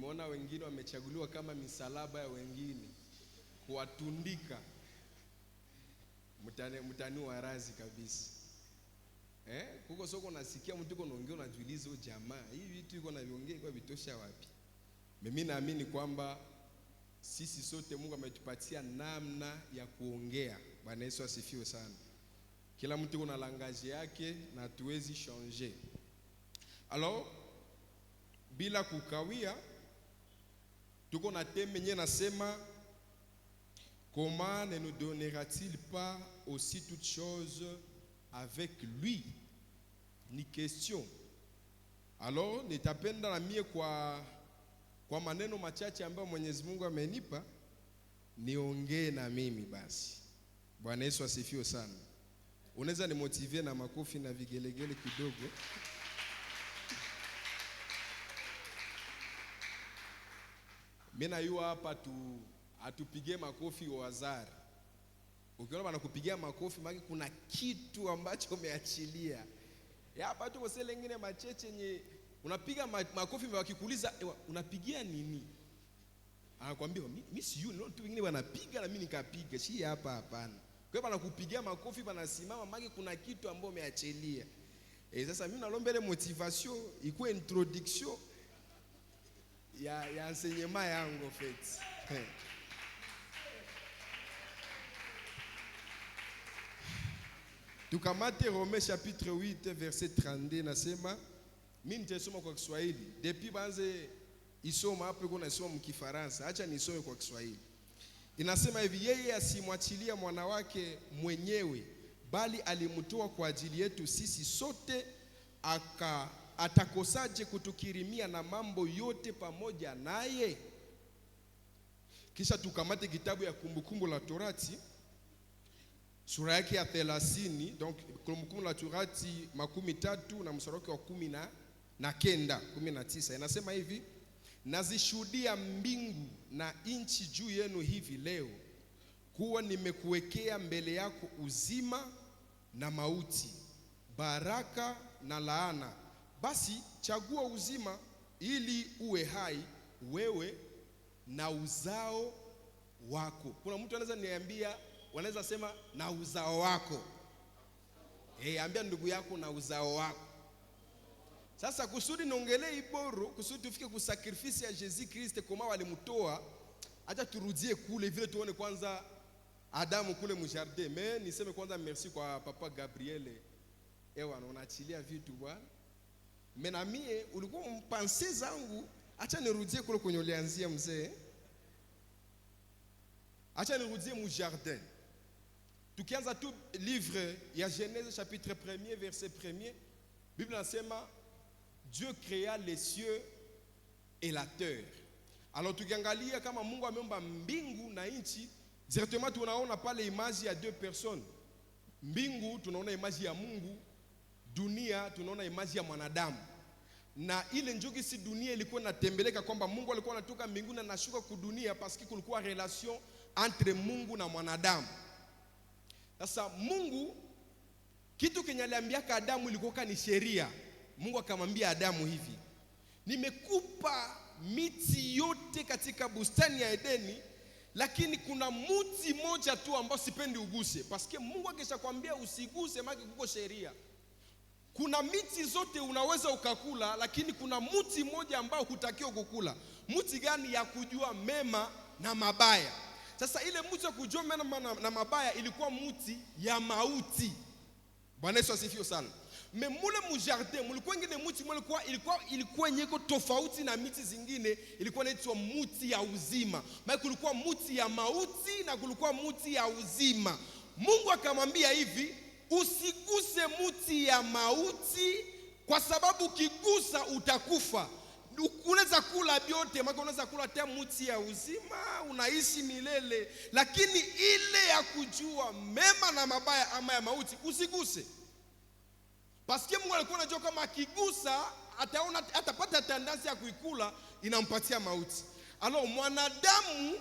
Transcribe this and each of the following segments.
Nimeona wengine wamechaguliwa kama misalaba ya wengine kuwatundika. Mtani wa razi kabisa. Kuko soko nasikia mtu uko naongea unajiuliza, jamaa, hii vitu iko na viongea kwa vitosha wapi? Mimi naamini kwamba sisi sote Mungu ametupatia namna ya kuongea. Bwana Yesu asifiwe sana. Kila mtu kuna langage yake na hatuwezi changer. Alors, bila kukawia, tuko na thème yenye nasema comment ne nous donnera-t-il pas aussi toutes choses avec lui? Ni question. Alors, nitapenda na mie kwa maneno machache ambayo Mwenyezi Mungu amenipa niongee na mimi basi. Bwana Yesu asifiwe sana. Unaweza nimotivie na makofi na vigelegele kidogo. Mimi najua hapa tu atupige makofi wa wazari. Ukiona wanakupigia makofi maana kuna kitu ambacho umeachilia. Ya hapa tu kwa sele nyingine macheche yenye unapiga makofi wakikuuliza, ewa, unapigia nini? Anakuambia mi sijui, ndio tu wengine wanapiga na mimi nikapiga. Si hapa hapana. Kwa hiyo wanakupigia makofi wanasimama maana kuna kitu ambacho umeachilia. Sasa mimi nalomba ile motivation ikuwe introduction ya enseignement yangu en fait. Tukamate Romains chapitre 8 verset 32 nasema, mimi nitasoma kwa Kiswahili. Depuis banze isoma hapo iko nasoma mkifaransa, acha nisome kwa Kiswahili. Inasema hivi, yeye asimwachilia mwana wake mwenyewe bali alimtoa kwa ajili yetu sisi sote, atakosaje kutukirimia na mambo yote pamoja naye? Kisha tukamate kitabu ya Kumbukumbu la Torati sura yake ya 30, donc Kumbukumbu la Torati 30 na mstari wake wa kumi na kenda, kumi na tisa. Inasema hivi, nazishuhudia mbingu na nchi juu yenu hivi leo kuwa nimekuwekea mbele yako uzima na mauti, baraka na laana. Basi chagua uzima ili uwe hai wewe na uzao wako. Kuna mtu anaweza niambia, wanaweza sema na uzao wako. Ambia ndugu yako na uzao wako. Sasa kusudi niongelee iboro, kusudi tufike ku sacrifice ya Jésus Christ kama walimtoa, acha turudie kule vile tuone kwanza Adamu kule mu jardin. Mais niseme kwanza merci kwa papa Gabriel. Ewa, unaachilia vitu bwana. Mais na mie ulikuwa mpense zangu, acha nirudie kule kwenye ulianzia mzee. Acha nirudie mu jardin. Tukianza tu livre ya Genèse chapitre 1er verset 1er, Bible inasema Dieu créa les cieux et la terre. Alors tukiangalia kama Mungu ameumba mbingu na nchi, directement tunaona pale image ya deux personnes. Mbingu tunaona image ya Mungu, dunia tunaona image ya mwanadamu. Na ile njuki si dunia ilikuwa inatembeleka kwamba Mungu alikuwa anatoka mbinguni na anashuka kudunia parce que kulikuwa relation entre Mungu na mwanadamu. Sasa Mungu kitu kenye aliambiaka Adamu ilikuwa ni sheria. Mungu akamwambia Adamu hivi, nimekupa miti yote katika bustani ya Edeni, lakini kuna mti moja tu ambao sipendi uguse. Parce que Mungu akishakwambia usiguse, maana kuko sheria. Kuna miti zote unaweza ukakula, lakini kuna mti mmoja ambao hutakiwi kukula. Mti gani? Ya kujua mema na mabaya. Sasa ile mti ya kujua mema na mabaya ilikuwa mti ya mauti. Bwana Yesu asifiwe sana. Me mule mu jardin mulikuwa ingine mti mule ilikuwa nyeko tofauti na miti zingine, ilikuwa inaitwa mti ya uzima. Maana kulikuwa mti ya mauti na kulikuwa mti ya uzima. Mungu akamwambia hivi, usiguse mti ya mauti kwa sababu ukigusa utakufa. Unaweza kula vyote, maana unaweza kula hata mti ya uzima unaishi milele, lakini ile ya kujua mema na mabaya ama ya mauti usiguse. Parce que Mungu alikuwa anajua kama akigusa atapata tendansi ya kuikula, inampatia mauti. Alors mwanadamu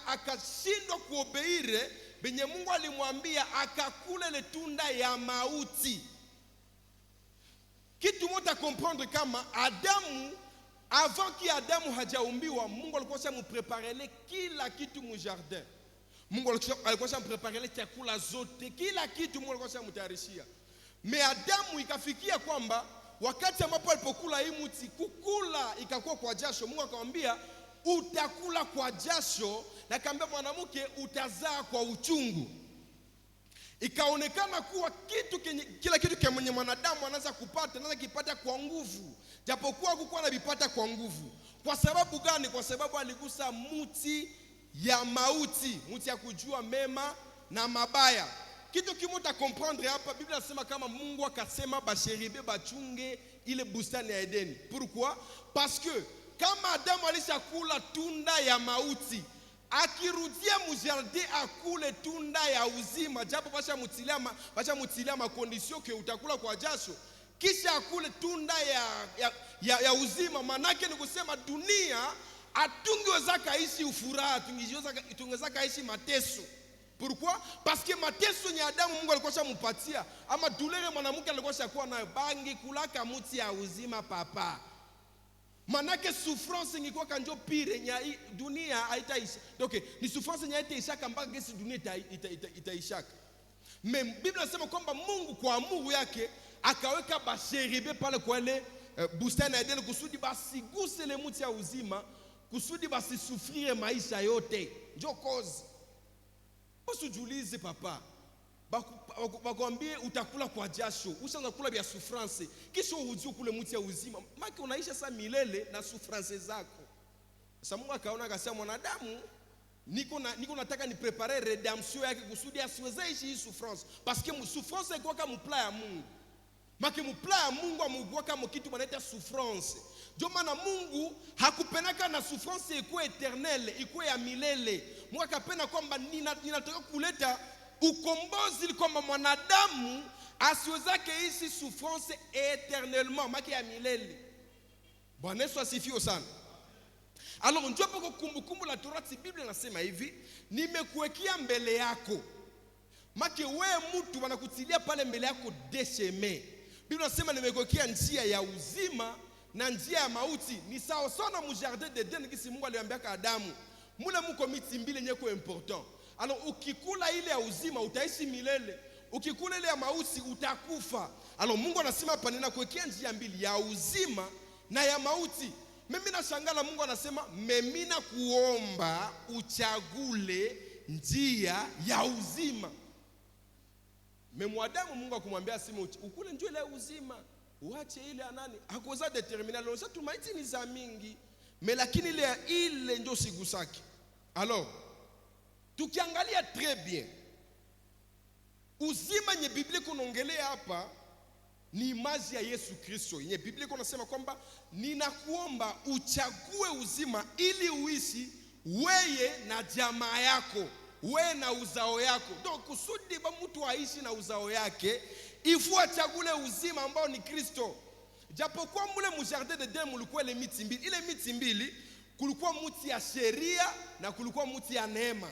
akashindwa kuobeire benye Mungu alimwambia, akakula ile tunda ya mauti. Kitu moja comprendre kama Adamu Avant que Adamu hajaumbiwa, Mungu alikuwa shamprépare kila kitu mu jardin. Mungu alikuwa shamprépare chakula zote, kila kitu Mungu alikuwa shamtayarishia. Mais Adamu ikafikia kwamba wakati ambapo alipokula hii mti, kukula ikakuwa kwa jasho. Mungu akamwambia, utakula kwa jasho, na akamwambia mwanamke, utazaa kwa uchungu. Ikaonekana kuwa kila kitu kenye mwanadamu anaweza kupata, anaweza kipata kwa nguvu, japokuwa hakukuwa anavipata kwa nguvu. Kwa sababu gani? Kwa sababu aligusa muti ya mauti, muti ya kujua mema na mabaya. Kitu kimoja comprendre hapa, Biblia inasema kama Mungu akasema bachérubins bachunge ile bustani ya Edeni. Pourquoi? Parce que kama Adamu alishakula tunda ya mauti, akirudia mujardin akule tunda ya uzima, japo basha mutilia maconditions que utakula kwa jasho, kisha akule tunda ya uzima, manake ni kusema dunia atungeweza kaishi ufuraha, tungeweza kaishi mateso. Pourquoi? Parce que mateso ni Adamu Mungu alikuwa shamupatia, ama douleur mwanamke alikuwa shakuwa nayo, bangi kulaka muti ya uzima, papa, manake souffrance ingekuwa kanjo pire nya dunia haitaisha. Donc ni souffrance nya haitaishaka mpaka gesi dunia itaishaka. Mais Biblia inasema kwamba Mungu kwa amuru yake akaweka bachérubins pale kwa ile bustani ya Eden kusudi basiguse ile muti ya uzima, kusudi basisouffrir maisha yote. Njo cause. Usijiulize, papa, bakwambie utakula kwa jasho, ushaanza kula vya souffrance, kisha urudie kule mti ya uzima, maki unaisha sa milele na souffrance zako. Sasa Mungu akaona, akasema, mwanadamu niko nataka ni prépare rédemption yake kusudi asiweze ishi hii souffrance, parce que souffrance iko kama plan ya Mungu. Make mu plan ya Mungu amugua kama kitu banaita souffrance. Ndio maana Mungu hakupenaka na souffrance ikuwe éternelle, ikuwe ya milele. Mungu akapenda kwamba ninataka kuleta ukombozi ili kwamba mwanadamu asiwezake ishi souffrance éternellement, make ya milele. Bwana Yesu asifiwe sana. Alors ndio poko Kumbukumbu la Torati, Biblia nasema hivi, nimekuwekea mbele yako. Make wewe mtu wanakutilia pale mbele yako deux chemins. Biblia nasema nimekuwekea njia ya uzima na njia ya mauti. Ni sawa sawa na mu jardin d'Eden kisi Mungu aliambia Adamu. Mule muko miti mbili yenye ko important. Alors ukikula ile ya uzima utaishi milele. Ukikula ile ya mauti utakufa. Alors Mungu anasema hapa, ninakuwekea njia mbili, ya uzima na ya mauti. Mimi nashangala, Mungu anasema mimi nakuomba uchagule njia ya uzima. Mais mwanadamu Mungu akumwambia sema ukule njia ile ya uzima, uache ile ya nani? Hakuweza déterminer leo tu maiti ni za mingi. Mais lakini ile ya ile ndio sigusaki. Alors tukiangalia très bien, uzima nye Biblia kunaongelea hapa ni image ya Yesu Kristo yenye Biblia kunasema kwamba ninakuomba uchague uzima ili uishi weye na jamaa yako, weye na uzao yako. Donc kusudi ba mtu aishi na uzao yake, ifu achagule uzima ambao ni Kristo. Japokuwa mule mu jardin d'Eden mulikuwa ile miti mbili, ile miti mbili, kulikuwa muti ya sheria na kulikuwa muti ya neema.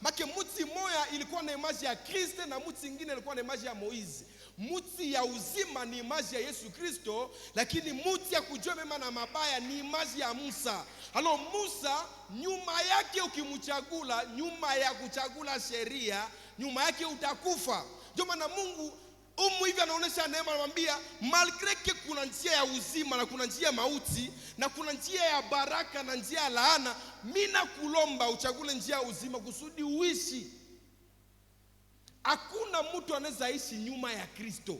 Make muti moya ilikuwa na image ya Kristo na muti ingine ilikuwa na image ya Moïse. Muti ya uzima ni image ya Yesu Kristo, lakini muti ya kujua mema na mabaya ni image ya Musa. Alors Musa nyuma yake ukimchagula, nyuma ya kuchagula sheria, nyuma yake utakufa. Ndio maana Mungu umu hivi anaonesha neema, anamwambia malgré que kuna njia ya uzima na kuna njia ya mauti na kuna njia ya baraka na njia ya laana, mimi nakulomba uchagule njia ya uzima kusudi uishi. Hakuna mtu anaweza ishi nyuma ya Kristo.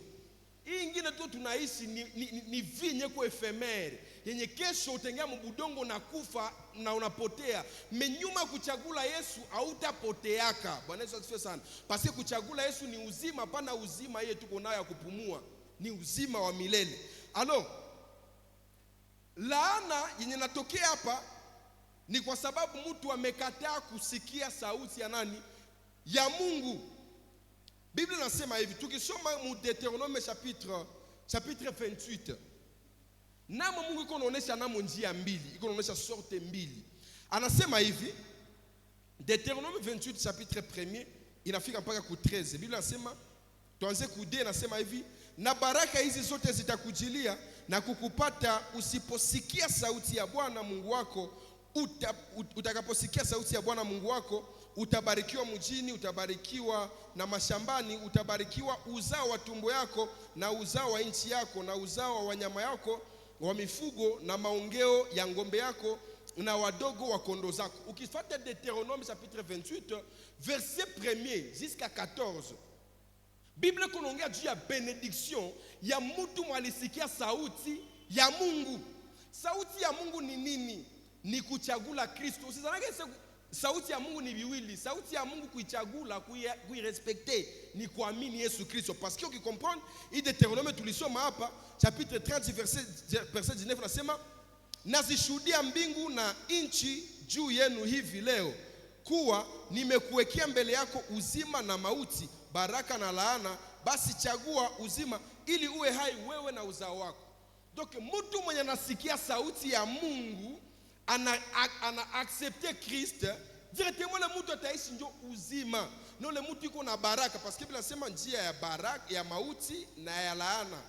Hii ingine tu tunaishi ni vie yenye ko éphémère, yenye kesho utaingia mubudongo na kufa na unapotea. Mais nyuma ya kuchagula Yesu hautapoteaka. Bwana Yesu asifiwe sana. Parce que kuchagula Yesu ni uzima, pana uzima yeye tuko nayo ya kupumua, ni uzima wa milele. Alors laana yenye natokea hapa ni kwa sababu mtu amekataa kusikia sauti ya nani? Ya Mungu. Biblia inasema hivi, tukisoma mu Deutéronome chapitre 28. Namo Mungu iko naonesha namo njia mbili, iko naonesha sorte mbili. Anasema hivi, Deutéronome 28 chapitre 1er inafika mpaka ku 13. Biblia inasema, tuanze ku D, inasema hivi, na baraka hizi zote zitakujilia Na kukupata usiposikia sauti ya Bwana Mungu wako. Utakaposikia sauti ya Bwana Mungu wako, utabarikiwa mjini, utabarikiwa na mashambani, utabarikiwa uzao wa tumbo yako na uzao wa nchi yako na uzao wa wanyama yako wa mifugo na maongeo ya ng'ombe yako na wadogo wa kondoo zako. Ukifuata Deutéronome chapitre 28 verset 1er jusqu'à 14, Bible kunaongea juu ya bénédiction ya mtu mwalisikia sauti ya Mungu. Sauti ya Mungu ni nini? Ni kuchagula Kristo. Usizanake sauti ya Mungu ni viwili. Sauti ya Mungu kuichagula, kuirespecter, ni kuamini Yesu Kristo. Parce que ukicomprendre hii Deutéronome tulisoma hapa chapitre 30 verset 19, nasema: "Nazishuhudia mbingu na nchi juu yenu hivi leo kuwa nimekuwekea mbele yako uzima na mauti, baraka na laana. Basi chagua uzima ili uwe hai, wewe na uzao wako." Donc mtu mwenye anasikia sauti ya Mungu ana accepte Christ directement, le mtu ataishi njo uzima na ule mtu iko na baraka, parce que Biblia inasema njia ya baraka, ya mauti na ya laana,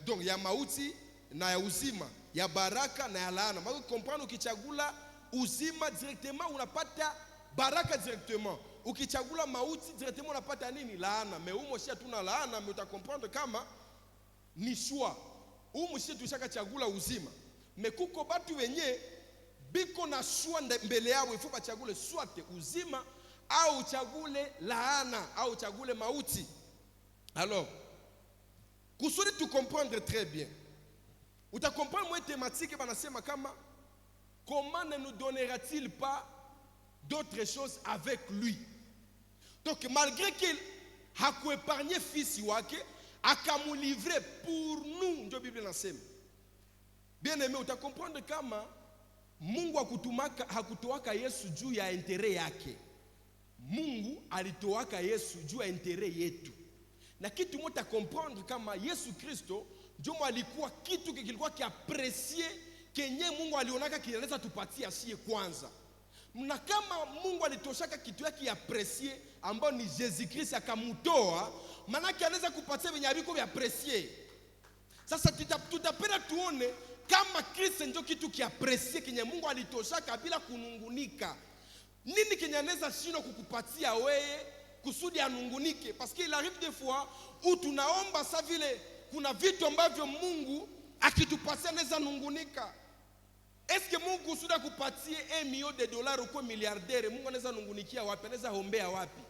donc ya mauti na ya uzima, ya baraka na ya laana. Maana comprendre, ukichagula uzima directement unapata baraka directement, ukichagula mauti directement unapata nini? Laana. Mais umo shia tuna laana, mais utacomprendre kama ni choix. Umu shia tushaka chagula uzima, mais kuko batu wenye biko na choix mbele yao, ifo bachagule soit uzima au uchagule laana au uchagule mauti. Alors kusudi tu comprendre très bien, utacomprendre mwe thématique banasema kama comment ne nous donnera-t-il pas d'autres choses avec lui? Donc malgré qu'il hakuépargné fils wake, akamulivre pour nous, ndio Biblia inasema. Bien aimé, utacomprendre kama Mungu hakutumaka, hakutoaka Yesu juu ya intérêt yake. Mungu alitoaka Yesu juu ya intérêt yetu. Na kitu moja comprendre kama Yesu Kristo ndio alikuwa kitu kilikuwa kia précieux kenye Mungu alionaka kinaweza tupatia sie kwanza. Na kama Mungu alitoshaka kitu yake ya précieux ambao ni Jésus Christ akamutoa, manake anaweza kupatia venye abiko vya précieux. Sasa tutapenda tuone kama Kristo ndio kitu kia précieux kenye Mungu alitoshaka bila kunungunika. Nini kenye anaweza shindwa kukupatia weye kusudi anungunike? Parce qu'il arrive des fois où tunaomba sa vile kuna vitu ambavyo Mungu akitupatia anaweza nungunika. Est-ce que Mungu kusudi akupatie 1 million de dollars uko milliardaire, Mungu anaweza nungunikia wapi? Anaweza ombea wapi?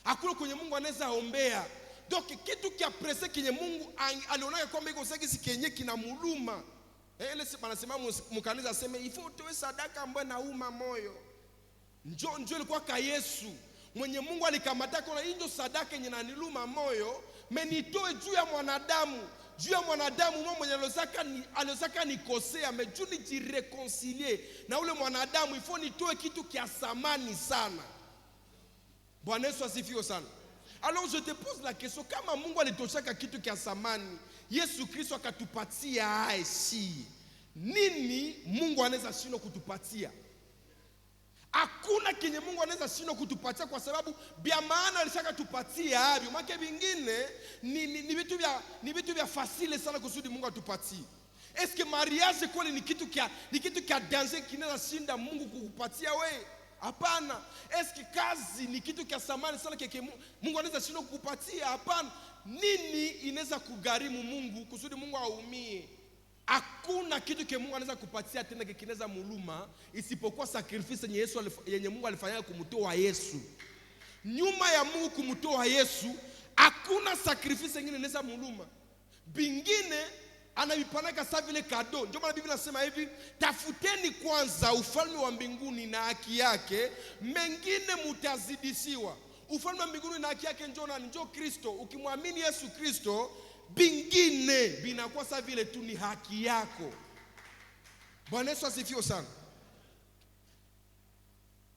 Hakuna kwenye Mungu anaweza ombea. Donc kitu kia précieux kenye Mungu alionaka kwamba iko sakisi kenye kinamuluma. Ile si banasema mukanisa aseme il faut utoe sadaka ambayo nauma moyo. Njo ilikuwa ka Yesu mwenye Mungu alikamata kona hii ndio sadaka yenye naniluma moyo, mais nitoe juu ya mwanadamu, juu ya mwanadamu mwa mwenye aliozaka nikosea, mais juu nijiréconcilier na ule mwanadamu, ifo nitoe kitu kia samani sana. Bwana Yesu asifiwe sana. Alors je te pose la question, kama Mungu alitoshaka kitu kia samani, Yesu Kristo akatupatia aesi, nini Mungu anaweza shindwa kutupatia? Hakuna kenye Mungu anaweza shindwa kutupatia kwa sababu bya maana alishaka tupatia avyo. Make vingine ni vitu vya facile sana kusudi Mungu atupatie. Est-ce que mariage kweli ni kitu kya danger kinaweza shinda Mungu kukupatia we? Hapana. Est-ce que kazi ni kitu kya samani sana keke Mungu anaweza shindwa kukupatia? Hapana. Nini inaweza kugharimu Mungu kusudi Mungu aumie? Hakuna kitu ke Mungu anaweza kupatia tena kinaweza muluma isipokuwa sacrifice yenye Mungu alifanya kumtoa Yesu. Nyuma ya Mungu kumtoa Yesu, hakuna sacrifice nyingine inaweza muluma. Bingine anavipanaka sa vile cadeau. Ndio maana Biblia inasema hivi, tafuteni kwanza ufalme wa mbinguni na haki yake, mengine mutazidishiwa. Ufalme wa mbinguni na haki yake njoo nani? Njoo Kristo. Ukimwamini Yesu Kristo, bingine binakuwa sa vile tu ni haki yako. Bwana Yesu asifiwe sana.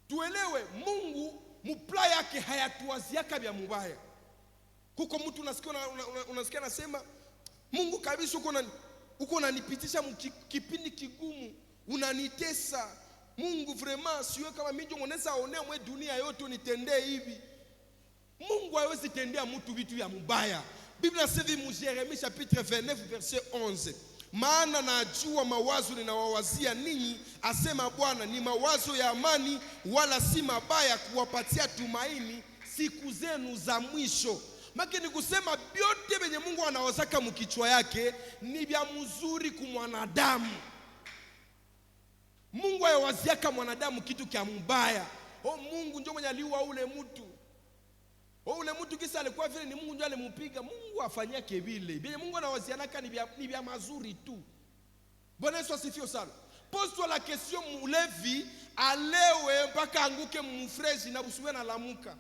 Tuelewe Mungu mupla yake hayatuwaziaka vya mubaya. Kuko mtu unasikia unasikia nasema Mungu kabisa uko unanipitisha kipindi kigumu, unanitesa. Mungu vraiment siwe kama mimi ndio unaweza onea mwe dunia yote unitendee hivi. Mungu hawezi tendea mtu vitu vya mubaya. Biblia inasema hivi mu Jérémie chapitre 29 verset 11. Maana najua mawazo ninawawazia ninyi, asema Bwana, ni mawazo ya amani, wala si mabaya, kuwapatia tumaini siku zenu za mwisho. Maki ni kusema vyote vyenye Mungu anawazaka mkichwa yake ni vya mzuri kumwanadamu. Mungu ayawaziaka mwanadamu kitu kya mubaya. O, Mungu ndio mwenye aliua ule mtu. O, ule mtu kisa alikuwa vile ni Mungu ndio alimupiga. Mungu afanyake vile. Vyenye Mungu anawazianaka ni vya mazuri tu. Bwana Yesu asifiwe sana. Pose-toi la question, mulevi alewe mpaka anguke mufreji na busuwe na lamuka.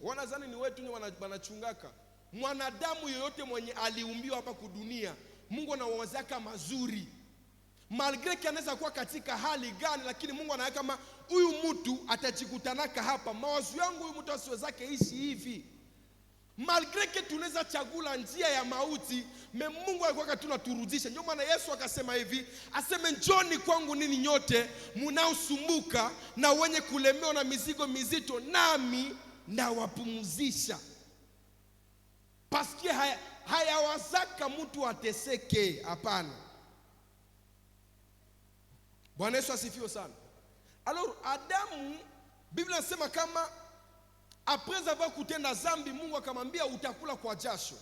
Wanazani ni wetu ni wanachungaka. Mwanadamu yoyote mwenye aliumbiwa hapa kudunia, Mungu anawazaka mazuri. Malgré que anaweza kuwa katika hali gani, lakini Mungu anaweka kama huyu mtu atajikutanaka hapa. Mawazo yangu huyu mtu asiwezake ishi hivi. Malgré que tunaweza chagula njia ya mauti, mais Mungu alikuwa tunaturudisha. Ndio maana Yesu akasema hivi, aseme njoni kwangu nini nyote munaosumbuka na wenye kulemewa na mizigo mizito, nami nawapumzisha. Paske hayawazaka mtu ateseke, hapana. Bwana Yesu asifiwe sana. Alors Adamu, Biblia inasema kama après avoir kutenda zambi, Mungu akamwambia utakula kwa jasho.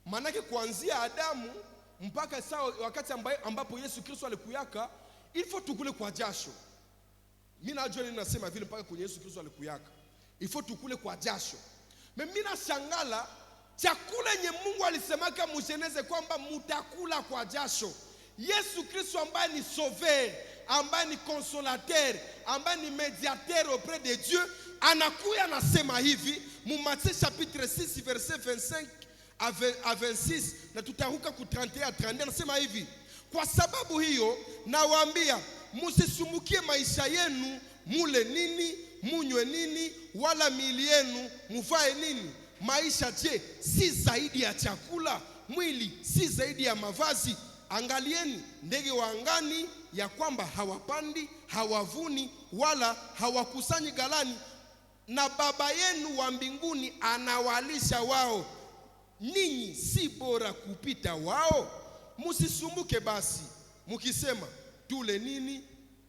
Maanake kuanzia Adamu mpaka saa wakati ambapo Yesu Kristo alikuyaka, il faut tukule kwa jasho. Mimi najua nini nasema vile mpaka kwenye Yesu Kristo alikuyaka. Il faut tukule kwa jasho. Mais mimi nashangala chakula yenye Mungu alisemaka mu Genèse kwamba mutakula kwa jasho. Yesu Kristo ambaye ni sauveur, ambaye ni consolateur, ambaye ni médiateur auprès de Dieu, anakuya anasema hivi mu Matthieu chapitre 6 verset 25 à 20 à 26 na tutaruka ku 31 à 32, anasema hivi: kwa sababu hiyo nawaambia, musisumbukie maisha yenu, mule nini, munywe nini, wala miili yenu muvae nini. Maisha je, si zaidi ya chakula? Mwili si zaidi ya mavazi? Angalieni ndege wa angani, ya kwamba hawapandi, hawavuni, wala hawakusanyi ghalani, na Baba yenu wa mbinguni anawalisha wao. Ninyi si bora kupita wao? Musisumbuke basi mukisema, tule nini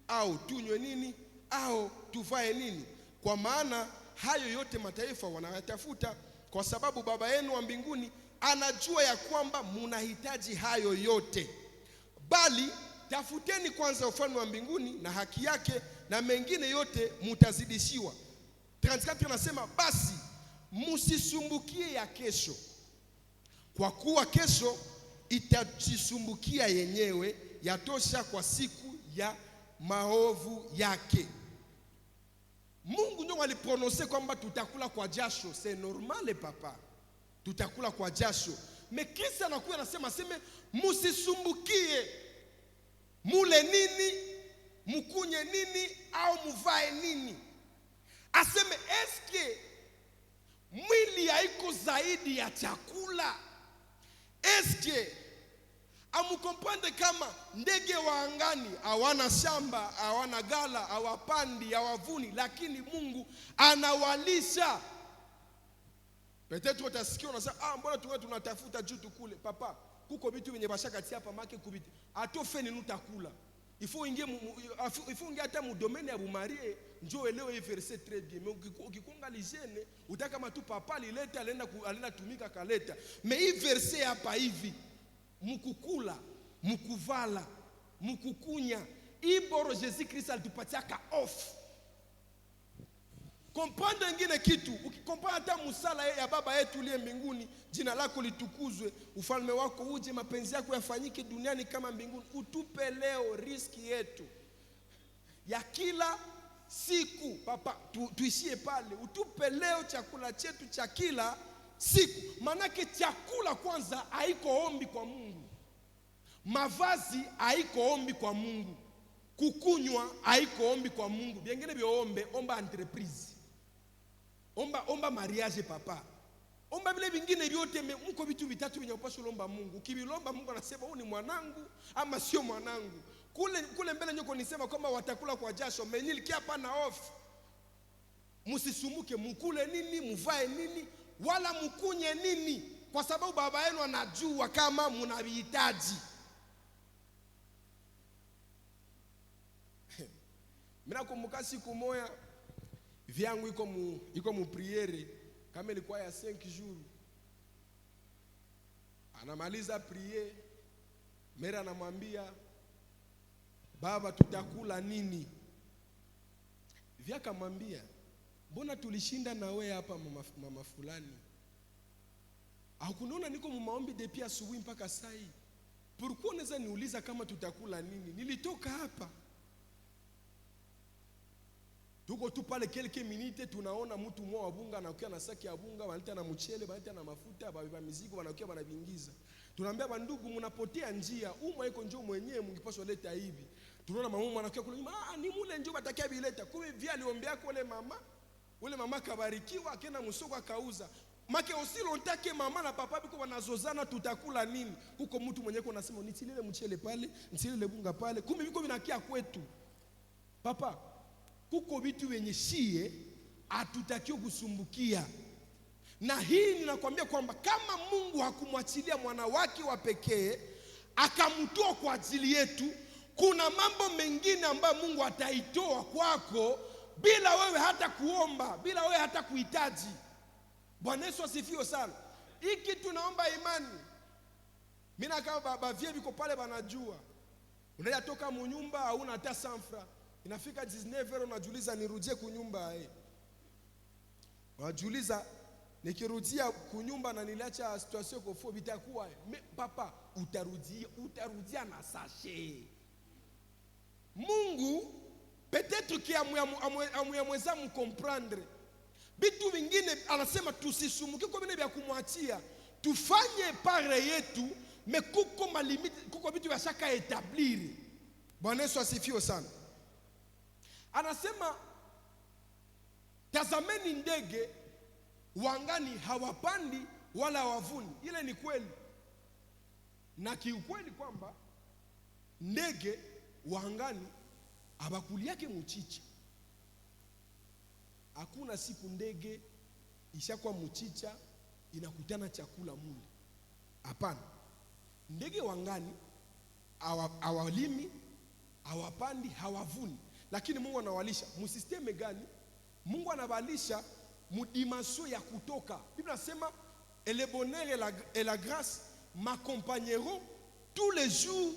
au tunywe nini au tuvae nini? Kwa maana hayo yote mataifa wanayatafuta, kwa sababu Baba yenu wa mbinguni anajua ya kwamba munahitaji hayo yote. Bali tafuteni kwanza ufalme wa mbinguni na haki yake, na mengine yote mutazidishiwa. 34 anasema basi musisumbukie ya kesho, kwa kuwa kesho itajisumbukia yenyewe, yatosha kwa siku ya maovu yake. Mungu ndio aliprononcer kwamba tutakula kwa jasho, c'est normal papa, tutakula kwa jasho. Mais Kristo anakuwa anasema aseme musisumbukie mule nini, mukunye nini au muvae nini. Aseme eske mwili haiko zaidi ya chakula? Eske amucomprendre kama ndege wa angani hawana shamba, hawana gala, hawapandi, hawavuni, lakini Mungu anawalisha? Peut-être utasikia unasema, ah, mbona tuwe tunatafuta juu tukule. Papa, kuko vitu vyenye bashakatia hapa make kubiti. Atofe ni utakula. Il faut ingie hata mu domaine ya bumariés njo elewe hii verset très bien. Mais ukikonga l'hygiène, utaka kama tu papa alileta, alienda tumika kaleta. Mais hii verset hapa hivi, mukukula, mukuvala, mukukunya, hii boro Jésus Christ alitupatia off. Comprendre ingine kitu, ukicomprendre hata musala ya Baba yetu uliye mbinguni, jina lako litukuzwe, ufalme wako uje, mapenzi yako yafanyike duniani kama mbinguni. Utupe leo riziki yetu ya kila siku. Papa, tuishie pale. Utupe leo chakula chetu cha kila siku. Manake chakula kwanza haiko ombi kwa Mungu. Mavazi haiko ombi kwa Mungu. Kukunywa haiko ombi kwa Mungu. Byengine byoombe, omba entreprise. Omba, omba mariage papa. Omba vile vingine vyote, mko vitu vitatu vyenye upaswa lomba Mungu. Ukivilomba Mungu anasema huyu ni mwanangu ama sio mwanangu. Kule kule mbele nyoko nisema kwamba watakula kwa jasho, menilikia hapa na off. Musisumbuke mukule nini, muvae nini, wala mukunye nini. Kwa sababu baba yenu anajua kama mnavihitaji. Mimi nakumbuka siku moja vyangu iko mu priere kama ilikuwa ya 5 jours. Anamaliza priere, mera anamwambia baba tutakula nini? Vyakamwambia mbona tulishinda na wewe hapa mama fulani? Hakuniona niko mumaombi depuis asubuhi mpaka sai. Pourquoi unaweza niuliza kama tutakula nini? Nilitoka hapa. Tuko tu pale quelques minutes tunaona mtu mmoja wa bunga anakuja na saki ya bunga, wanaleta na mchele, wanaleta na mafuta, babeba mizigo wanakuja wanavingiza. Tunaambia bandugu mnapotea njia, umma iko njoo mwenyewe mngepaswa leta hivi. Tunaona mama anakuja kule nyuma, ni mule njoo batakia bileta. Kumbe vya aliombea kule mama, ule mama kabarikiwa akaenda msoko akauza. Make aussi longtemps que mama na papa biko wanazozana tutakula nini? Huko mtu mwenyewe anasema nitilele mchele pale, nitilele bunga pale. Kumbe biko vinakia kwetu. Papa, kuko vitu wenye shie hatutakiwi kusumbukia. Na hii ninakwambia kwamba kama Mungu hakumwachilia mwana wake wa pekee akamtoa kwa ajili yetu, kuna mambo mengine ambayo Mungu ataitoa kwako bila wewe hata kuomba, bila wewe hata kuhitaji. Bwana Yesu asifiwe sana. Hiki tunaomba imani. Mimi kama baba vie biko pale banajua. Unaweza toka munyumba hauna hata sanfra. Inafika 19h unajiuliza nirudie kunyumba eh. Unajiuliza nikirudia kunyumba na niliacha situation kofo bitakuwa. Papa utarudia na sachet. Mungu peut-être ki amuyamweza mkomprendre. Bitu vingine anasema tusisumuke kwa vile vya kumwachia. Tufanye pare yetu, me kuko malimite, kuko vitu vya shaka etablir. Bwana Yesu asifiwe sana. Anasema tazameni ndege wangani hawapandi wala hawavuni. Ile ni kweli. Na kiukweli kwamba ndege wangani habakuliake mchicha. Hakuna siku ndege ishakuwa mchicha inakutana chakula mule. Hapana. Ndege wangani hawalimi, hawapandi, hawavuni. Lakini Mungu anawalisha. Msisteme gani? Mungu anawalisha mudimension ya kutoka. Biblia inasema et le bonheur et la grâce m'accompagneront tous les jours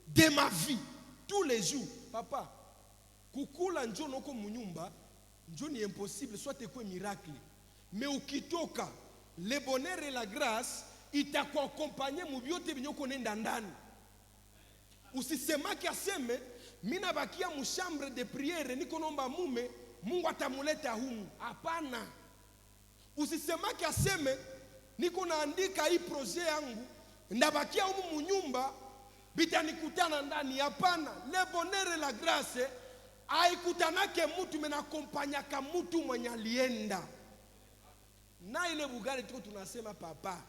de ma vie. Tous les jours. Papa, kukula njo noko munyumba, njo ni impossible, soit ekwe miracle. Mais ukitoka, le bonheur et la grâce itakuaccompagner mu byote binyoko nenda ndani. Usisemake aseme mina bakia mu chambre de prière niko nomba mume Mungu atamuleta humu. Hapana. Usisemake aseme niko naandika hii projet yangu ndabakia humu munyumba bitanikutana ndani. Hapana. Le bonheur et la grâce haikutanake mtu, menakompanyaka mtu mwenye alienda. Na ile bugali tuko tunasema papa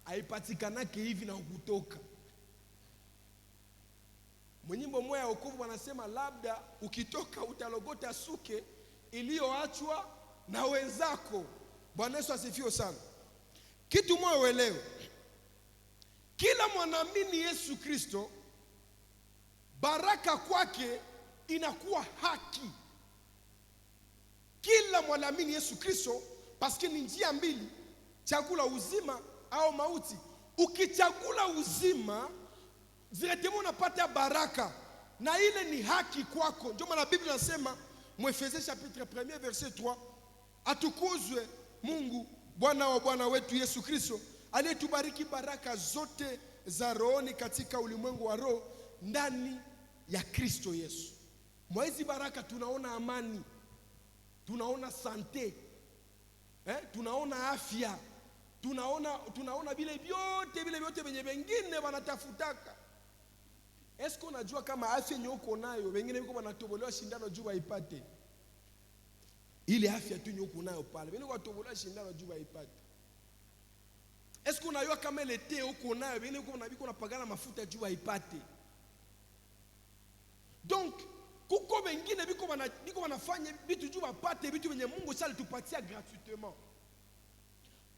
haipatikanake hivi na kutoka. Mwenyimbo moya wokovu wanasema labda ukitoka utalogota suke iliyoachwa na wenzako. Bwana Yesu asifiwe sana. Kitu moja uelewe, kila mwanaamini Yesu Kristo baraka kwake inakuwa haki. Kila mwanaamini Yesu Kristo, paske ni njia mbili, chagula uzima au mauti. Ukichagula uzima directement unapata baraka na ile ni haki kwako. Ndio maana Biblia inasema Efeso chapitre 1 verset 3, atukuzwe Mungu Bwana wa Bwana wetu Yesu Kristo aliyetubariki baraka zote za rohoni katika ulimwengu wa roho ndani ya Kristo Yesu. Mwa hizi baraka tunaona amani, tunaona sante, tunaona afya, tunaona vile vyote venye wengine wanatafutaka. Esko unajua kama afya yenye uko nayo wengine wiko wanatobolewa shindano juu waipate? Ile afya tu yenye uko nayo pale, wengine wanatobolewa shindano juu waipate. Esko unajua kama ile te uko nayo wengine wiko wanapagana mafuta juu waipate? Donc kuko wengine biko wanafanya vitu juu wapate vitu vyenye Mungu alitupatia gratuitement.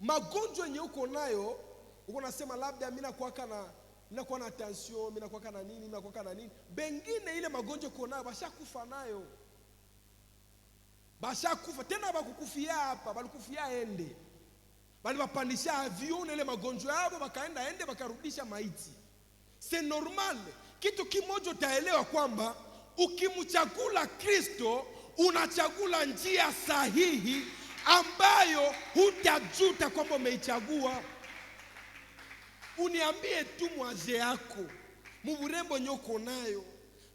Magonjwa yenye uko nayo Uko nasema labda mimi nakuwaka na nakuwa na tension, mimi nakuwaka na nini, mimi nakuwaka na nini. Bengine ile magonjwa uko nayo bashakufa nayo. Bashakufa tena, bakukufia hapa, balikufia ende. Bali bapandisha avion ile magonjwa yao, bakaenda ende bakarudisha maiti. C'est normal. Kitu kimoja utaelewa kwamba ukimchagula Kristo unachagula njia sahihi ambayo hutajuta kwamba umeichagua. Uniambie tu mwaje yako muburembo nyoko nayo,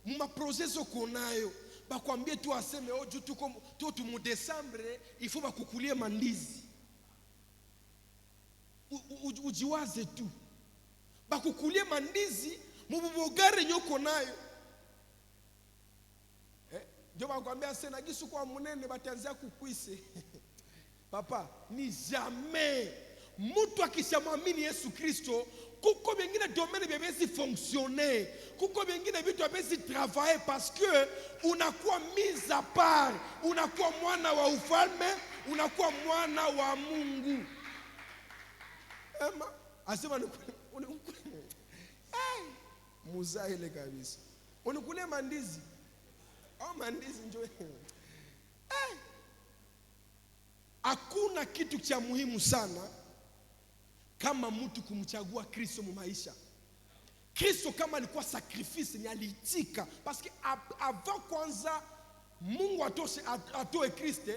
mumaprojets uko nayo, bakwambie tu aseme, oh, juu tuko tu tumu décembre, il faut bakukulie mandizi. Ujiwaze tu bakukulie mandizi mububogare nyoko nayo, eh? Ndio bakwambia sena gisu kwa munene batanzia kukwise. Papa, ni jamais mtu akishamwamini Yesu Kristo, kuko vingine domaine vyawezi fonctionner, kuko vingine vitu vyawezi travailler, parce que unakuwa mis à part, unakuwa mwana wa ufalme, unakuwa mwana wa Mungu. Ema asema hey, muzaile kabisa, unikule mandizi au mandizi njo, hey. Hakuna kitu cha muhimu sana kama mtu kumchagua Kristo mu maisha. Kristo kama alikuwa sacrifice ni aliitika, parce que avant kwanza Mungu atoshe atoe Kristo,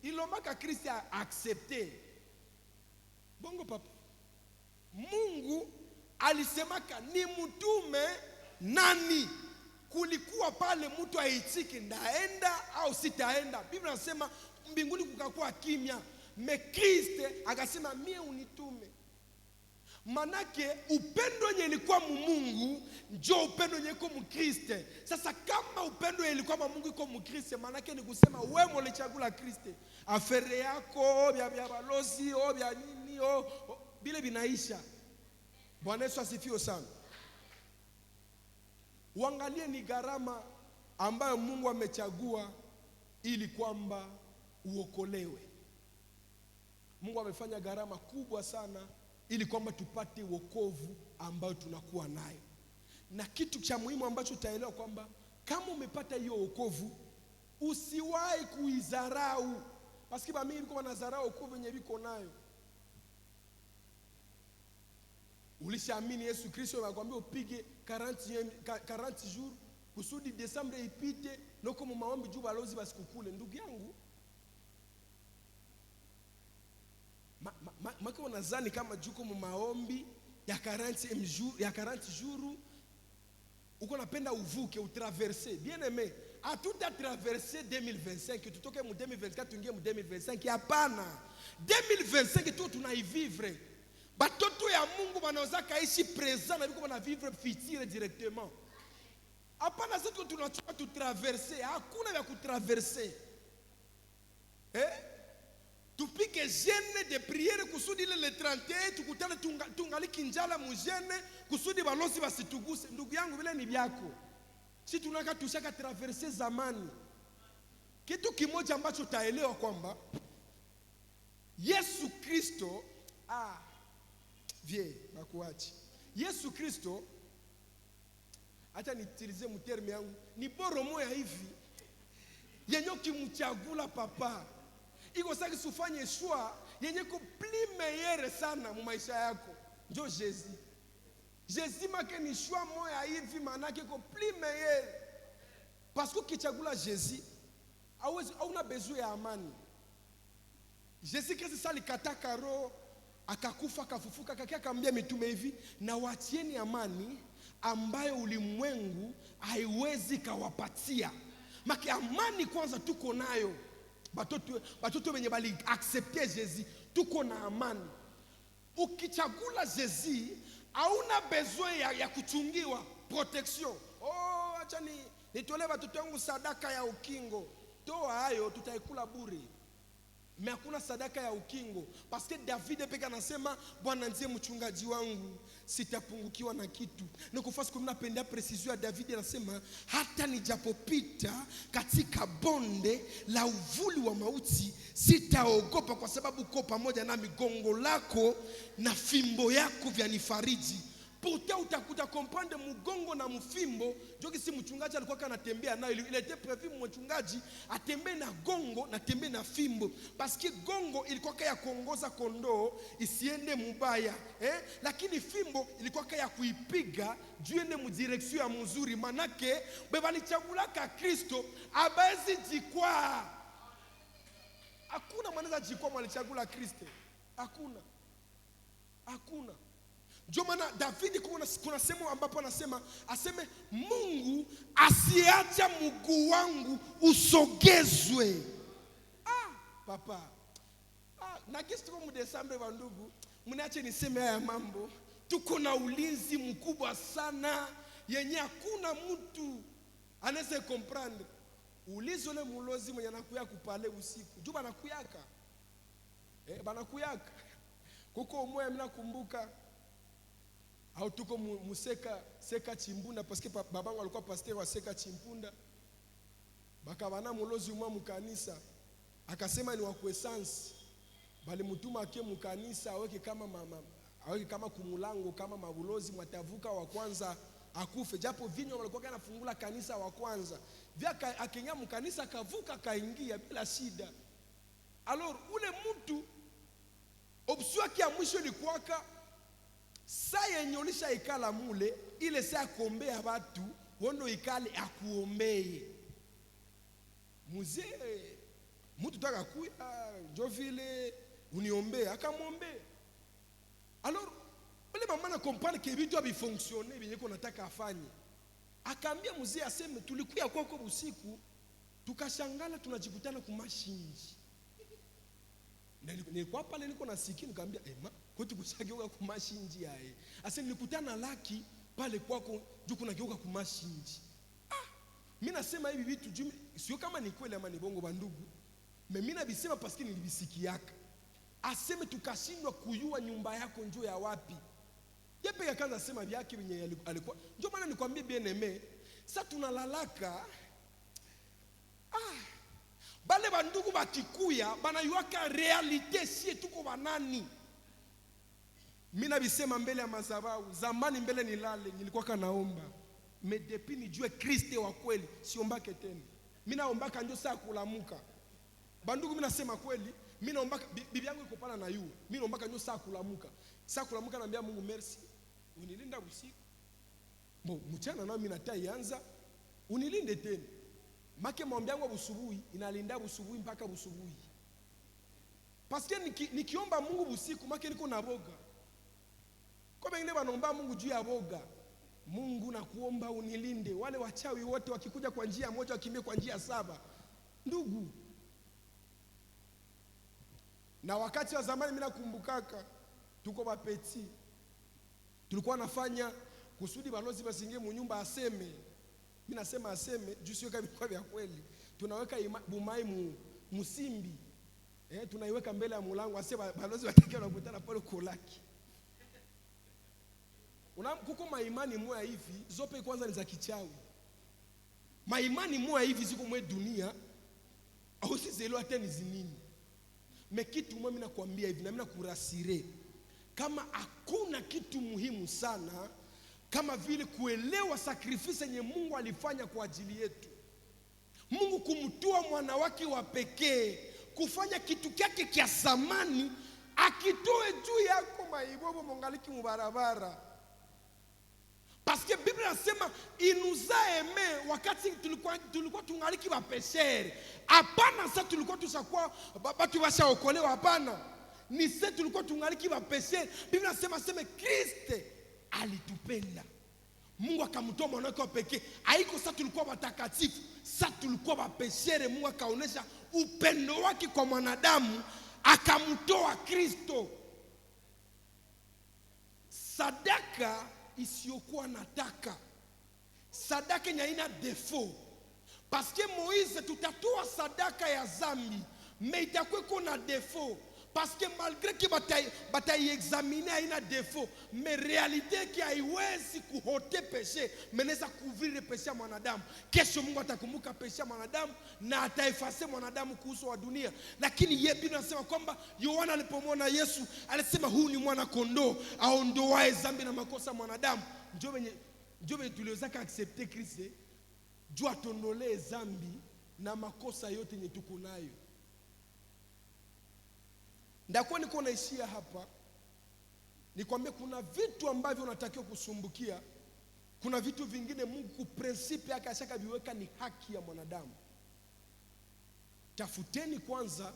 ilomaka Kristo accepter. Bongo papa, Mungu alisemaka ni mtume nani, kulikuwa pale mtu aitiki ndaenda au sitaenda. Biblia inasema mbinguni kukakuwa kimya, mais Kristo akasema mie unitume. Manake upendo yenye ilikuwa mu Mungu njo upendo yenye iko mu Kristo. Sasa kama upendo yenye ilikuwa mu Mungu iko mu Kristo, manake ni kusema wewe ulichagula Kristo, affaire yako bya balozi o bya nini o, bile binaisha. Bwana Yesu asifiwe sana. Uangalie ni gharama ambayo Mungu amechagua ili kwamba uokolewe. Mungu amefanya gharama kubwa sana ili kwamba tupate wokovu ambayo tunakuwa nayo. Na kitu cha muhimu ambacho utaelewa kwamba kama umepata hiyo wokovu, usiwahi kuizarau. Paski ba mingi biko wanazarau wokovu yenye biko nayo. Ulishaamini Yesu Kristo, anakuambia upige 40 jours kusudi Desembre ipite noko mu maombi juu balozi basikukule. Ndugu yangu, maka wanazani kama juko mu maombi ya 40 jours, ya 40 jours uko napenda uvuke utraverse. Bien aimé, hatuta traverse 2025, tutoke mu 2024 tuingie mu 2025. Hapana, 2025 tu tunaivivre. Batoto ya Mungu wanaweza kaishi présent na biko wana vivre futur directement. Hapana, sisi tu tunachukua tu traverse, hakuna vya kutraverse. Tupike jeûne de prière kusudi ile le 31 tukutane tungali kinjala mu jeûne kusudi balozi basituguse. Ndugu yangu, vile ni vyako. Si tunaka tushaka traverse zamani. Kitu kimoja ambacho utaelewa kwamba Yesu Kristo, vie bakuachi. Yesu Kristo, acha nitilize mterme yangu, ni boro moya hivi yenye ukimchagula papa iko saki sufanye choix yenye ko plus meilleur sana mu maisha yako. Njo Jésus. Jésus make ni choix moya hivi, manake ko plus meilleur. Parce que ukichagula Jésus, hauwezi, hauna besoin ya amani. Jésus Christ sasa alikataka roho, akakufa, akafufuka, akakia akamwambia mitume hivi, na wachieni amani ambayo ulimwengu haiwezi kawapatia. Maki amani kwanza tuko nayo. Batoto wenye bali accepter Jésus, tuko na amani. Ukichagula Jésus, hauna besoin ya kuchungiwa protection. Oh, acha nitolee watoto wangu sadaka ya ukingo. Toa hayo, tutaikula bure. Mais hakuna sadaka ya ukingo, parce que David peke anasema, Bwana ndiye mchungaji wangu, sitapungukiwa na kitu. Nikufasi kumi napenda precision ya David, anasema hata nijapopita katika bonde la uvuli wa mauti sitaogopa, kwa sababu uko pamoja nami, gongo lako na fimbo yako vyanifariji. Pourtant utakuta comprendre mugongo na mfimbo joki si mchungaji alikuwa kanatembea nayo. Il était prévu mchungaji atembee na gongo na tembee na fimbo, parce que gongo ilikuwa ya kuongoza kondoo isiende mubaya, eh? Lakini fimbo ilikuwa ya kuipiga juu ende mu direction ya mzuri, manake bebalichagulaka Kristo abaezi jikwaa. Hakuna mwanaweza jikwaa mwalichagula Kristo, hakuna, hakuna. Ndio maana David kuna sehemu ambapo anasema aseme Mungu asiacha mguu wangu usogezwe. Ah, papa. Ah, na kisi tuko mu Desemba wa ndugu, mniache niseme haya mambo. Tuko na ulinzi mkubwa sana yenye hakuna mtu anaweza comprendre. Ulizo ule mulozi mwenye anakuya kupale usiku. Juu banakuyaka. Banakuyaka. Kuko umoya mimi nakumbuka au tuko museka seka Chimpunda, parce que babangu alikuwa pasteur wa seka Chimpunda. Bakabana mulozi umwa mukanisa, akasema ni wa kuessence. Bali mutuma ake mukanisa aweke kama mama, aweke kama kumulango kama mabulozi mwatavuka wa kwanza akufe, japo vinyo walikuwa kanafungula kanisa wa kwanza. Vya akenya mukanisa akavuka kaingia bila shida. Alors ule mtu option yake ya mwisho ilikuwaka saa yenye ulisha ikala mule, ile saa kuombea watu wondo ikale akuombee. Mzee mtu taka kuya njo vile uniombee, akamwombee. Alors ule mama na comprendre que vitu havifonctionner vyenye ko nataka afanye. Akaambia mzee aseme tulikuya kwako usiku tukashangala tunajikutana kumashinji. Na nilikuwa pale niko nasikia nikamwambia ma kwetu kushageuka kumashinji yae. Ase nilikutana laki pale kwako juu kuna geuka kumashinji. Mimi nasema hivi vitu juu sio kama ni kweli ama ni bongo bandugu. Mais mimi nabisema parce que nilibisikiaka. Aseme tukashindwa kuyua nyumba yako njoo ya wapi. Yepe akaanza sema vyake vyenye alikuwa. Ndio maana nikwambie bien aimé, sasa tunalalaka bale bandugu bakikuya banayuaka réalité sie tuko banani. Mimi nabisema mbele ya madhabahu, zamani mbele nilale nilikuwa kanaomba. Mais depuis nijue Kristo wa kweli siombake tena. Mimi naombaka ndio saa kulamuka. Bandugu mimi nasema kweli, mimi naombaka bibi yangu iko pala na yu. Mimi naombaka ndio saa kulamuka. Saa kulamuka naambia Mungu merci, unilinda usiku. Bon, mchana nao mimi nataianza, unilinde tena. Make maombi yangu busubuhi inalinda busubuhi mpaka busubuhi. Parce que nikiomba Mungu busiku make niko na boga. Kwa wengine wanaomba Mungu juu ya boga. Mungu nakuomba unilinde. Wale wachawi wote wakikuja kwa njia moja wakimbie kwa njia saba. Ndugu. Na wakati wa zamani mimi nakumbukaka tuko bapeti. Tulikuwa nafanya kusudi balozi basingie munyumba aseme. Mimi nasema aseme juu sio kama ilikuwa vya kweli. Tunaweka bumai musimbi. Tunaiweka mbele ya mlango aseme balozi watakia wanakutana pale kolaki. Una kuko maimani moya hivi zope kwanza ni za kichawi. Maimani moya hivi ziko mwe dunia au sizelewa hata ni zinini. Me kitu mimi nakwambia hivi na mimi nakurasire, kama hakuna kitu muhimu sana kama vile kuelewa sacrifice yenye Mungu alifanya kwa ajili yetu. Mungu kumtoa mwana wake wa pekee kufanya kitu kyake kya samani akitoe juu yako maibobo mongaliki mubarabara. Parce que Bible inasema il nous a aimé wakati tulikuwa tungaliki ba pécheurs. Hapana, sasa tulikuwa tushakuwa batu washaokolewa, hapana. Ni sasa tulikuwa tungaliki ba pécheurs. Bible inasema sema Kristo alitupenda. Mungu akamtoa mwana wake wa pekee. Haiko sasa tulikuwa watakatifu, sasa tulikuwa ba pécheurs. Mungu akaonesha upendo wake kwa mwanadamu akamtoa Kristo. Sadaka isiyokuwa na taka, sadaka yenye haina défaut. Parce que Moïse tutatoa sadaka ya zambi, Mais itakuwa iko na défaut, parce que malgré que bataiexamine haina défaut, mais réalité ki haiwezi kuôter péché, mais inaweza couvrir péché ya mwanadamu. Kesho Mungu atakumbuka péché ya mwanadamu na ataeffacer mwanadamu kuhusu wa dunia. Lakini ye Biblia inasema kwamba Yohana alipomwona Yesu alisema, huu ni mwana kondoo aondoae dhambi na makosa ya mwanadamu. Njo venye tuliwezaka accepter Christ juu atondolee zambi na makosa yote yenye tuko nayo. Ndakuwa niko naishia hapa, nikwambie kuna vitu ambavyo unatakiwa kusumbukia. Kuna vitu vingine Mungu ku principe yake ashakaviweka ni haki ya mwanadamu. Tafuteni kwanza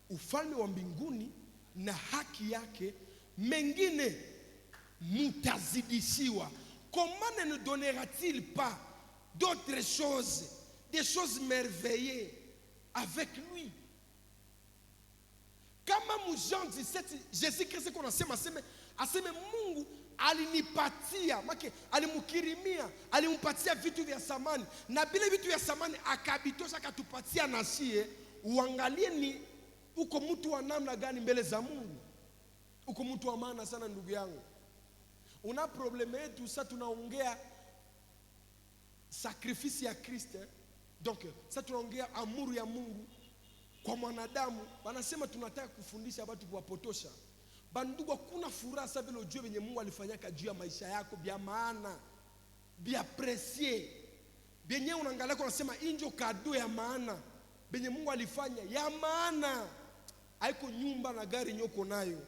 ufalme wa mbinguni na haki yake, mengine mutazidishiwa. Comment ne nous donnera-t-il pas d'autres choses, des choses merveilleuses avec lui? Kama mu Jean 17, Jésus Christ qu'on asema, aseme, aseme Mungu alinipatia, make alimukirimia, alimpatia vitu vya samani, na bile vitu vya samani akabitosha akatupatia na sie. Uangalie ni uko mtu wa namna gani mbele za Mungu. Uko mtu wa maana sana, ndugu yangu. Una problème yetu sasa, tunaongea sacrifice ya Christ, eh? Donc sasa tunaongea amuru ya Mungu kwa mwanadamu, wanasema tunataka kufundisha watu kuwapotosha. Bandugu, hakuna furaha sasa vile ujue venye Mungu alifanyaka juu ya maisha yako bya maana, bya précieux, benye unaangalia kwa unasema injo cadeau ya maana benye Mungu alifanya ya maana. Haiko nyumba na gari nyoko nayo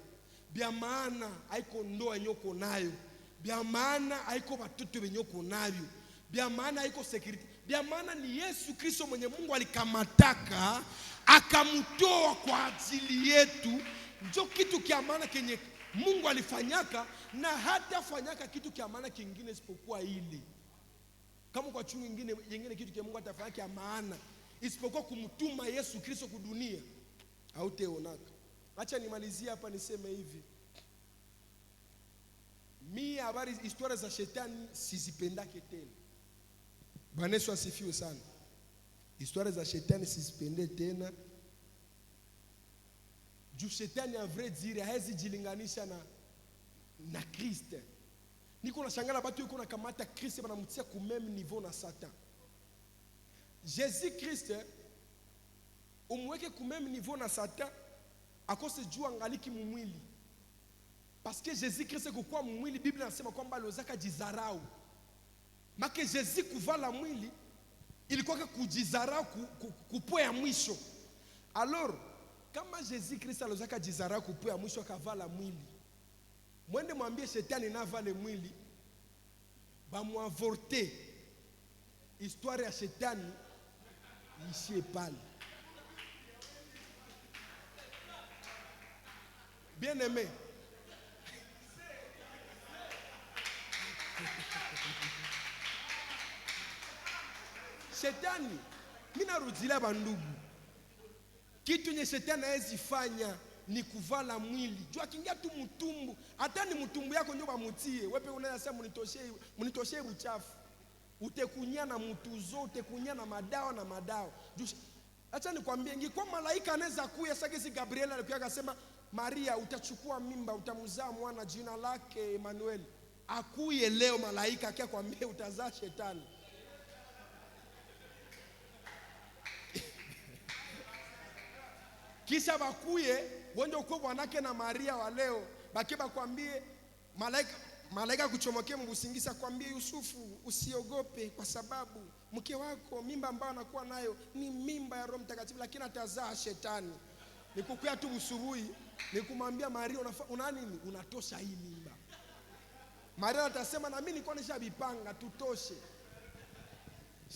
bya maana, haiko ndoa nyoko nayo bya maana, haiko watoto benye uko nayo bya maana, haiko sécurité bya maana. Ni Yesu Kristo mwenye Mungu alikamataka akamtoa kwa ajili yetu, njo kitu kya maana kenye Mungu alifanyaka, na hata fanyaka kitu kya maana kingine isipokuwa ile. Kama kwa chungu ingine yengine kitu kya Mungu atafanya kya maana isipokuwa kumtuma Yesu Kristo kudunia, hauteonaka. Acha nimalizie hapa niseme hivi: mi habari historia za shetani sizipendake tena. Bwana Yesu asifiwe sana. Historia za shetani sizipende tena, juu shetani, à vrai dire, hawezi jilinganisha na Christ. Niko nashangala batu yuko nakamata Christ banamtia ku même niveau na Satan. Jésus Christ umweke ku même niveau na Satan akose juu angaliki mumwili, parce que Jésus Christ kukuwa mumwili, Biblia inasema kwamba aliwezaka jizarau. Make Jésus kuvala mwili ilikuwa kujizarau kupwe ya mwisho. Alors kama Jésus Christ aliwezaka jizarau kupwe ya mwisho akavala mwili, mwende mwambie shetani navale mwili bamwavorte, histoire ya shetani ishie pale. Bien aimé, shetani, mi narudilia bandugu, kitu nye shetani hawezi fanya ni kuvala mwili. Juu akiingia tu mtumbu, hata ni mtumbu yako ndio bamutie wepe, unaweza sema munitoshe, munitoshe uchafu, utekunya na mutuzo, utekunya na madawa na madawa. Juu acha nikwambie, ingekuwa malaika anaweza kuya sasa, kesi Gabriel alikuwa akasema, Maria utachukua mimba, utamzaa mwana, jina lake Emmanuel. Akuye leo malaika akia kwambie utazaa shetani, kisha bakuye wende ukwe bwanake na Maria wa leo, bake bakwambie malaika, malaika kuchomokea mbusingisa kwambie, Yusufu usiogope, kwa sababu mke wako mimba ambayo anakuwa nayo ni mimba ya Roho Mtakatifu, lakini atazaa shetani. Nikukuya tu usubuhi nikumwambia Maria, una nini? Unatosha hii mimba. Maria atasema na mimi nilikuwa nishabipanga tutoshe.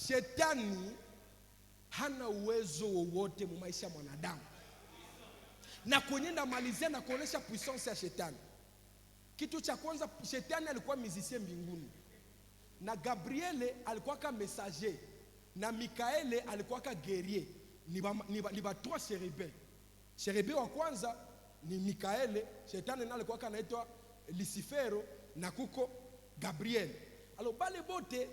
Shetani hana uwezo wowote mu maisha ya mwanadamu. Na kwenye ndamalizia na kuonesha puissance ya shetani. Kitu cha kwanza, shetani alikuwa musicien mbinguni, na Gabriele alikuwa ka messager, na Mikaele alikuwa ka guerrier. Ni ba trois chérubins. Chérubin wa kwanza ni Mikaele, shetani naye alikuwa anaitwa Lucifero, na kuko Gabriel. Alors bale bote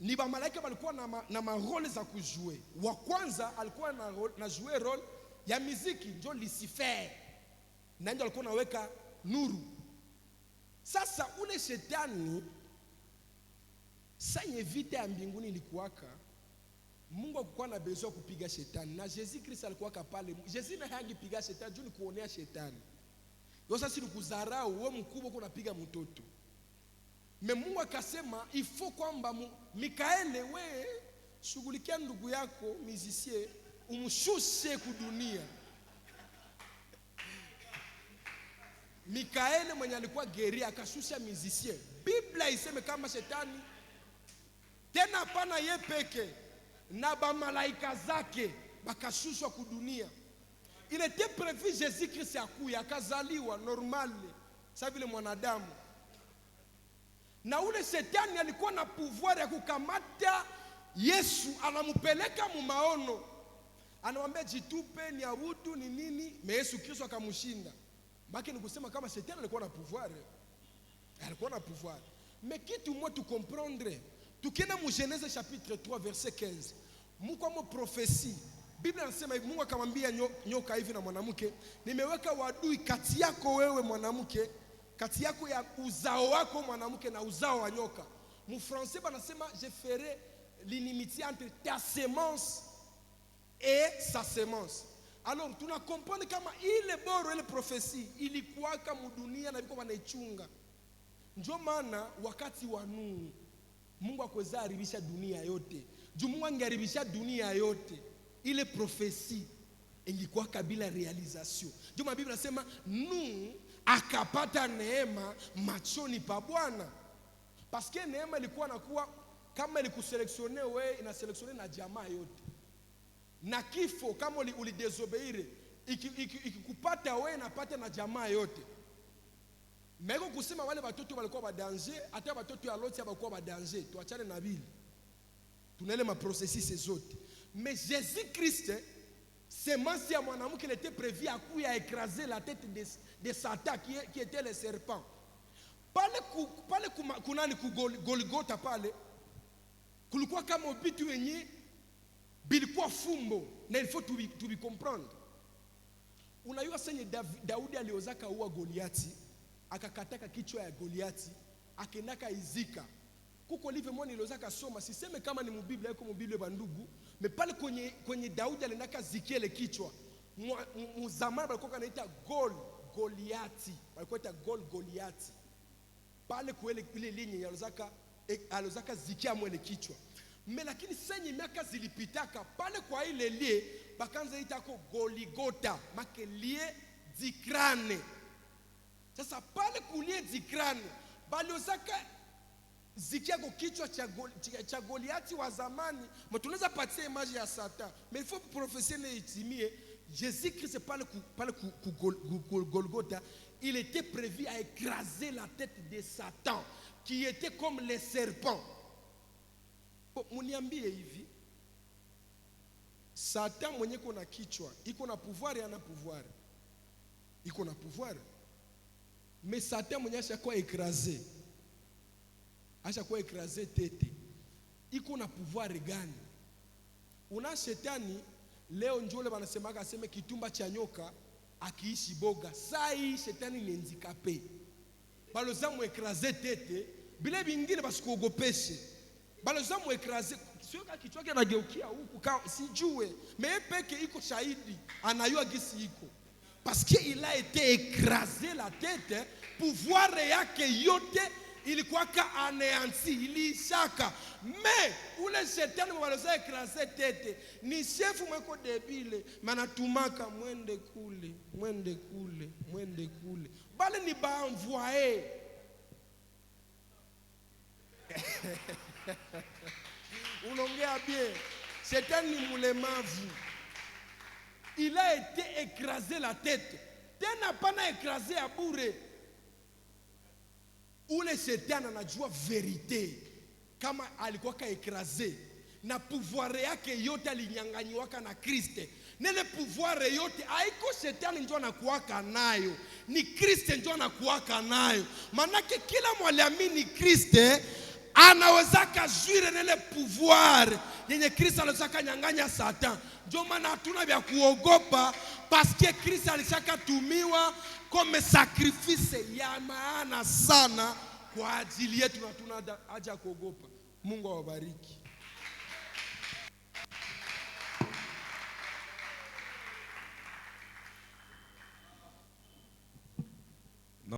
ni Ni bamalaika balikuwa na marôle za kujouer. Wa kwanza alikuwa na jouer rôle ya muziki, njo Lucifer, na ndio alikuwa naweka nuru. Sasa ule shetani, sanye vita ya mbinguni ilikuwaka, Mungu akukuwa na besoin kupiga shetani, na Jésus Christ alikuwaka pale. Jésus naye angipiga shetani juu ni kuonea shetani. Yo sasa ni kuzarau, wewe mkubwa uko unapiga mtoto. Mais Mungu akasema il faut kwamba Mikaele, we shughulikia ndugu yako musicien, umshushe kudunia. Mikaele mwenye alikuwa guerrier akashusha musicien. Biblia iseme kama shetani tena hapana ye peke na bamalaika zake bakashushwa kudunia. Il était prévu Jésus Christ akuya akazaliwa normal sa vile mwanadamu. Na ule shetani alikuwa na pouvoir ya kukamata Yesu, anampeleka mu maono, anamwambia jitupe, ni abudu ni nini, mais Yesu Kristo akamshinda. Maki ni kusema kama shetani alikuwa na pouvoir, alikuwa na pouvoir. Mais kitu moi tu comprendre, tukienda mu Genèse chapitre 3 verset 15, Mungu amo prophétie. Biblia inasema hivi, Mungu akamwambia nyoka hivi na mwanamke, nimeweka wadui kati yako wewe mwanamke, kati yako ya uzao wako mwanamke na uzao wa nyoka. Mu français banasema je ferai l'inimitié entre ta semence et sa semence. Alors tuna comprendre kama ile boro ile prophétie ilikuwaka mudunia na biko wanaichunga. Ndio maana wakati wa Nuhu Mungu akweza haribisha dunia yote. Juu Mungu angeharibisha dunia yote, ile prophétie ingekuwa kabila réalisation. Ndio maana Biblia inasema Nuhu akapata neema machoni pa Bwana. Parce que neema ilikuwa nakuwa kama ilikusélectionner wewe, inasélectionner na jamaa yote. Na kifo kama ulidésobéir, ikikupata wewe inapata na jamaa yote. Meko kusema wale watoto walikuwa ba danger, hata watoto ya Loti walikuwa ba danger, tuachane na bili. Tunaele ma processus zote. Mais Jésus Christ, semence ya mwanamke, il était prévu à coup à écraser la tête de Satan qui était le serpent. Pale ku, pale kuma, kunani ku Golgotha pale kulikuwa kama vitu wenye bilikuwa fumbo na il faut tubi comprendre. Unajua senye Daudi aliozaka uwa Goliati, akakataka kichwa ya Goliati, akendaka izika. Kuko livre mwana niliozaka soma, siseme kama ni mubiblia iko mubiblia bandugu, mais pale kwenye Daudi aliendaka zikia ile kichwa. Muzamani balikuwa kanaita Gol Goliati, balikuwa ita Gol Goliati. Pale kwele ile linye alozaka zikia mwele kichwa. Mais lakini senye miaka zilipitaka pale kwa ile lieu bakanza itako Goligota, make lieu du crâne. Sasa pale kulieu du crâne baliozaka zikia kwa kichwa cha Goliati wa zamani. Mais tunaweza patia image ya Satan, mais il faut prophétie ne itimie. Jésus Christ pale ku, pale ku, ku, Gol, ku, ku, Golgotha, il était prévu à écraser la tête de Satan qui était comme les serpents. Bon, muniambie hivi, Satan mwenye iko na kichwa, iko na pouvoir, yana pouvoir, iko na pouvoir. Mais Satan mwenye ashakuwa écrasé, ashakuwa écrasé tête, iko na pouvoir gani? Una shetani leo njole banasemaka aseme kitumba cha nyoka akiishi boga. Sai shetani ni handicapé. Baloza mu écraser tête, bile bingine basikuogopeshe. Baloza mu écraser, sio kama kichwa yake anageukia huku ka sijue. Mais yeye peke iko shahidi, anayua gisi iko. Parce qu'il a été écrasé la tête, pouvoir yake yote ilikuwa ka anéanti, iliishaka. Mais ule shetani baloza écraser tête, ni chef mweko débile, manatumaka mwende kule, mwende kule, mwende kule. Bale ni ba envoyé. Unaongea bien. Shetani ni mulemavu. Il a été écrasé la tête. Tena pana écrasé à bure. Ule shetani anajua vérité. Kama alikuwa ka écrasé na pouvoir yake yote alinyang'anyiwaka na Kristo. Nele pouvoir yote haiko shetani ndio anakuwaka nayo, ni Kristo ndio anakuwaka nayo. Manake kila mwaliamini Kristo Anawezaka jouir na ile pouvoir yenye Kristo aliwezaka nyang'anya Satan. Ndio maana hatuna vya kuogopa, paske Kristo alishakatumiwa comme sacrifice ya maana sana kwa ajili yetu, na hatuna haja ya kuogopa. Mungu awabariki.